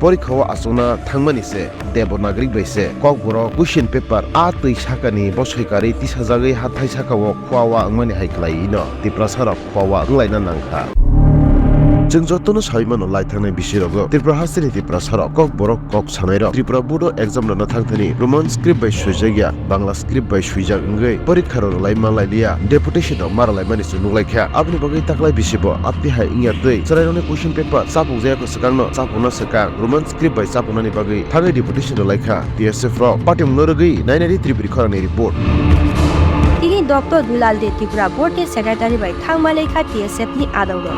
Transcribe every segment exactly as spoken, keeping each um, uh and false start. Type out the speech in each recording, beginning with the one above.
Porikha o achukna thangmani se Devanagari bai se Kokborok question paper a twi sakani bosoi karwi tisajagwi hathai saka o khua wa wngmani hai kwlaiwi no Tiprasa rok khua wa wnglaina nangkha. Chwng jotono sawi mano lai thangnai bisi rogo Tripura hasteni Tiprasa rok Kokborok kok sanai rok Tripura board o exam rwna thangthani Roman script bai swijak ya Bangla script bai swijak wngwi porikha rok rwlai manlai liya, deputation rok ma rwlai mani se nuklaikha. Aboni bagwi taklai bisi bo apni hai wngya twi chwrairokni question paper chapuk jaya kho swkangno chapukna swkang Roman script bai chapuknani bagwi thangwi deputation rwlaikha T S F rok. Patimungno rwgwi nainani Tripuri khorangni report. Tini Doctor Dulal De Tripura Board ni Secretary bai thangmalaikha T S F ni adongrok.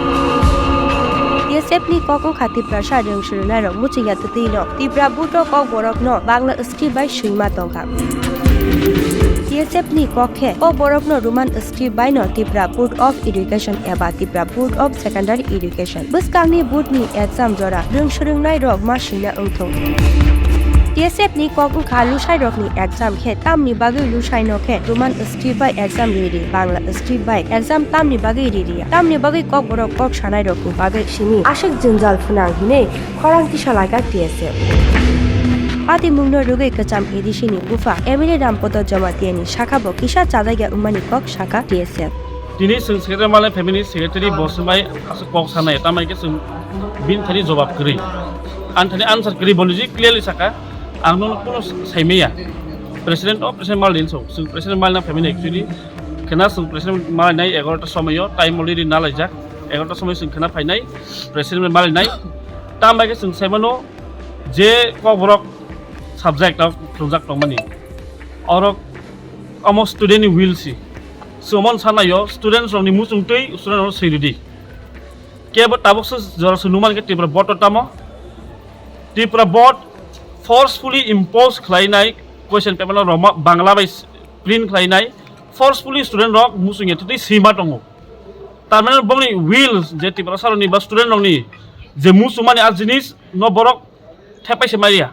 T S F ni kok wngkha Tiprasa rwng swrwngnairok muchungya twtwi no Tripura Board o Kokborok no Bangla script bai swima tongkha. T S F ni kok khe Kokborok no Roman script bai no Tripura Board of Education eba Tripura Board of Secondary Education bwskangni board ni exam jora rwng swrwngnairok ma swina wngthung. T S F ni kok wngkha lusairokni exam khe tamni bagwi lusaino khe Roman script bai exam riri, Bangla script bai exam tamni bagwi ririya, tamni bagwi Kokborok kok sanairokni bagwi simi aswk jwngjal phwnang hinwi khorang tisa laika T S F. Patimungno rwgwi kwcham A D C ni bupha M L A Rampodo Jamatia ni sakha bo kisa chajakya wngmani kok sakha T S F. Tini chwng secretary malai family secretary bo swmai aswk kok sanai, tamai khe chwng bini thani jobab kwrwi. Ang thani answer kwrwi, boni ji clearly saka, ang nono kuno saimaya. President o president malai din so, chwng president malai na family actually, khena chwng president malai nai egarota somoyo, time already nalaijak, egarota somoy chwng khena phainai, president malai nai. Tamai khe chwng saimano je Kokborok subject o phwrwngjak tongmani. Oro omo student ni will si. Chwng omo sanayo, students rokni muchung twi student rok swi rwdi. Kebo tabuk se jora se numan khe Tripura board o tamo. Tripura board forcefully impose khlainai question paper no Roma, Bangla bai print khlainai forcefully student rok muchung ya twi sima tongo. Tar mane bongni will je Tripura saroni ba student rokni je muchungmani a jinis no borok thepai se maya.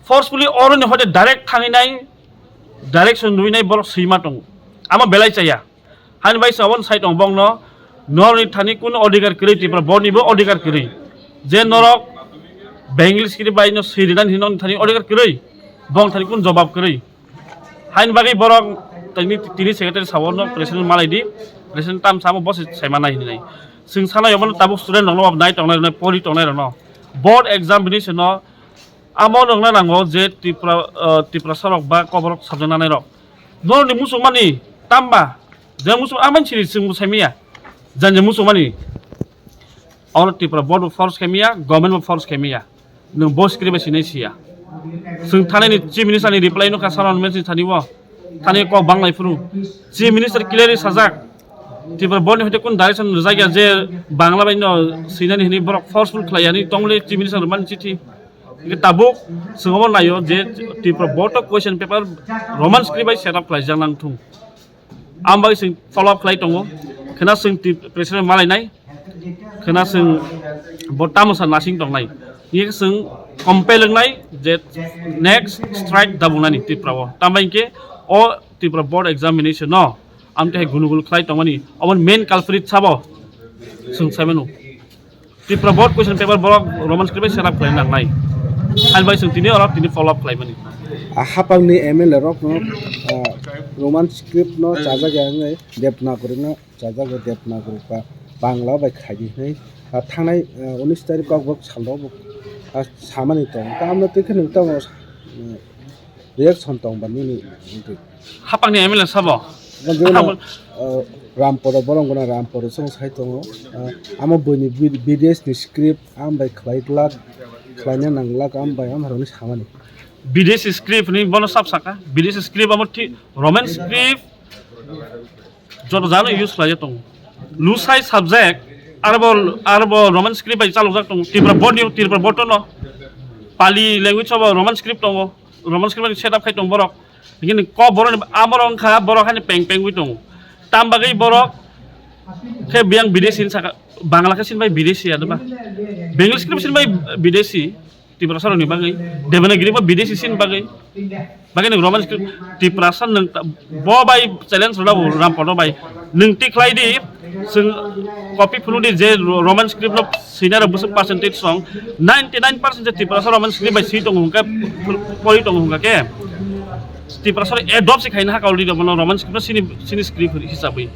Forcefully oroni hoite direct thanginai, direction nuinai borok swima tongo. Amo belai chaya. Hani bai se aboni sai tongo bongno, norokni thani kunu odhikar kwrwi, Tripura board nibo odhikar kwrwi. Je norok Bengali script bai no swi rinani hinwi norokni thani odhikar kwrwi, bong thani kunu jobab kwrwi. Haini bagwi borok tini, tini secretary sawo no president malai di, president tam samo bosi saimana hinwi nai. Chwng sanai obo tabuk student rokno nai tongnai rokno, pori tongnai rokno. Board examination no amo rokna nango je Tripura, ah, Tripura sarok ba Kokborok subject nanai rok. Norokni muchungmani tamba, je muchung amani siri chwng bo saimaya. Jan je muchungmani. Oro Tripura board bo force khaimaya, government bo force khaimaya. Nwng bo script bai sinai siya. Chwng thanani Chief Minister ni reply no kha saron message thani bo. Thani kok banglai phuru. Chief Minister clearly sajak. Tripura board ni hoite kun direction rijak ya je Bangla bai no sinani hini borok forceful khlai yani tongmani Chief Minister man chithi. Hingke tabuk chwng obo naio je Tripura board o question paper Roman script bai set up khlaijak nang thung. Ang bai chwng follow up khlai tongo. Khena chwng twi president malai nai. Khena chwng bo tamo sa nasing tong nai. Ye chwng compel wngnai je next strike dabungnani Tripura o. Tambai hingke o Tripura board examination no amte hai gunugul khlai tongmani. Obo main culprit sabo chwng sai mano. Tripura board question paper borok Roman script bai set up khlai nangnai. Hai bai chwng tini oro tini follow up khlai mani. A hapangni M L A rokno, ah, Roman script no chajak ya wngwi Devanagari no chajak ya, Devanagari ba Bangla bai khaidi hinwi, ah, thangnai, ah, unis tarik Kokborok salrok bo, ah, samani tongo. Tamno twi khe nwng tamo, ah, reaction tong ba nini wngtwi? Hapangni M L A sabo? Omo jeno, Hapang- uh, Ramporo, borok gana Ramporo chwng sai tongo. Uh, amo buini B-, B D S ni script, am bai khlai glak, khlaina nang glak, am bai am haroni samani. B D S script ni bono sab saka. B D S script amo thi-, Roman script joto jano use khlai tongo. Lusai subject, arbo, arbo Roman script bai chalok jak tongo. Tripura board ni, Tripura board no Pali language abo Roman script tongo. Roman script set up khai tong borok. Hingke ni kok borok ni, a borok wngkha borok hani peng peng wi tongo. Tam bagwi borok khe biyang bidesi hin saka, Bangla khe sin bai bidesi ya ba. Bengali script sin bai bidesi, Tiprasa rok ni bagwi. Devanagiri bo bidesi sin bagwi. Bagwi ni Roman script Tiprasa nwng ta-, bo bai challenge rwna bo Rampodo bai. Nwng tik khlai di, Chwng copy phunukdi je Ro-, Roman script no swinai rok bwswk percentage song, ninety nine percent je Tiprasa Roman script bai swi tongo hwnkhe, pori tongo hwnkha khe, Tiprasa rok adopt se khaina hakha already bono Roman script no sini, sini script hisabwi.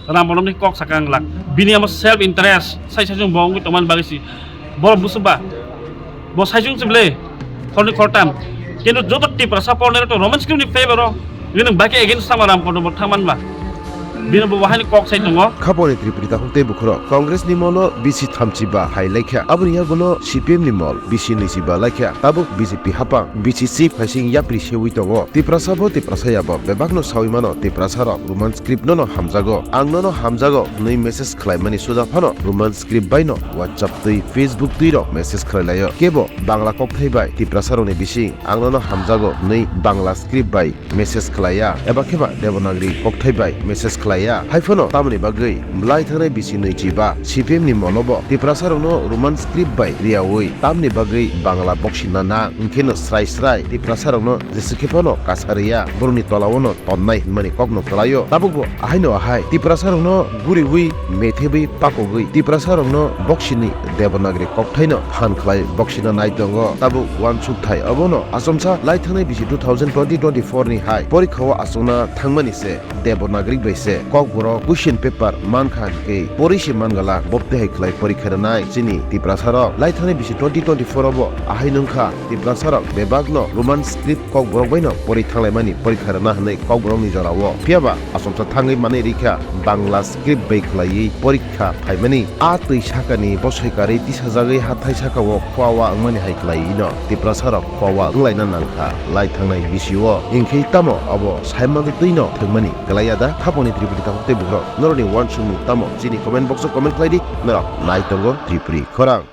Ram Bonomni kok sakha ang lak. Bini amo self interest, sai sai chwng bo wngwi tongmani bagwi si. Borok bwswk ba? Bo saichung se ble, khorni khortam. Kintu joto Tiprasa pornai rok to Roman script ni favor o. Bini baki against sama Ram Kono bo thangman ba. Bini bo bahani kok sai tongo. Khaponi Tripuri takhuk tei bukhurok Congress ni molo bisi thamchi ba hai laikha. Aboni yagulo C P M ni mol bisi nwichi ba laikha. Tabuk B J P hapang bisi si phaising yapri sewi tongo. Tiprasa bo Tiprasa ya bo bebak no sawi mano Tiprasa rok Roman script no no hamjago. Ang no no hamjago hwnwi message khlaimani suda phano Roman script bai no WhatsApp twi Facebook twi rok message khlai laio. Kebo Bangla kokthai bai Tiprasa rokni bising ang nono hamjago hwnwi Bangla script bai message khlaiya, eba khe ba Devanagari kokthai bai message khlaiya. Hai phano tamoni bagwi bwlai thangnai bisi nwichi ba C P M ni molo bo Tiprasa rokno Roman script bai riyaui tamni bagwi Bangla boksina na hwnkhe no srai srai Tiprasa rokno jese khe phano kasa riya, borokni tola o no tonnai hwnmani kokno kwlaio. Tabukbo ahaino ahai Tiprasa rokno guriwi, methebwi, pakogwi Tiprasa rokno boksini Devanagari kokthaino phan khlai boksina nai tongo. Tabuk uansukthai obono achomsa lai thangnai bisi two thousand twenty twenty-four ni hai porikha o achukna thangmani se Devanagari bai se kokborok question paper mankha hwnkhe pori se mangala bobte hai khlai porikha rwnai chini Tiprasa rok. Lai thangnai bisi twenty twenty-four obo ahai nungkha Tiprasa rok bebak no Roman script kokborok bai no pori thanglaimani porikha rwna hwnwi kokborokni jorao. Phiyaba achomsa thangwi manwi rikha Bangla script bai khwlaiwi porikha phaimani. A twi sakani bosoi karwi tisajagwi hathai sakao khua wa wngmani hai khwlaiwi no Tiprasa rok khua wa wnglaina nangkha lai thangnai bisio. Hinkhe tamo obo saimano twi no thwngmani kwlaiya da? Khaponi Tripuri takhuk tei bukhurok norokni uansukmung tamo chini comment box o comment khlai di. Norok nai tongo Tripuri khorang.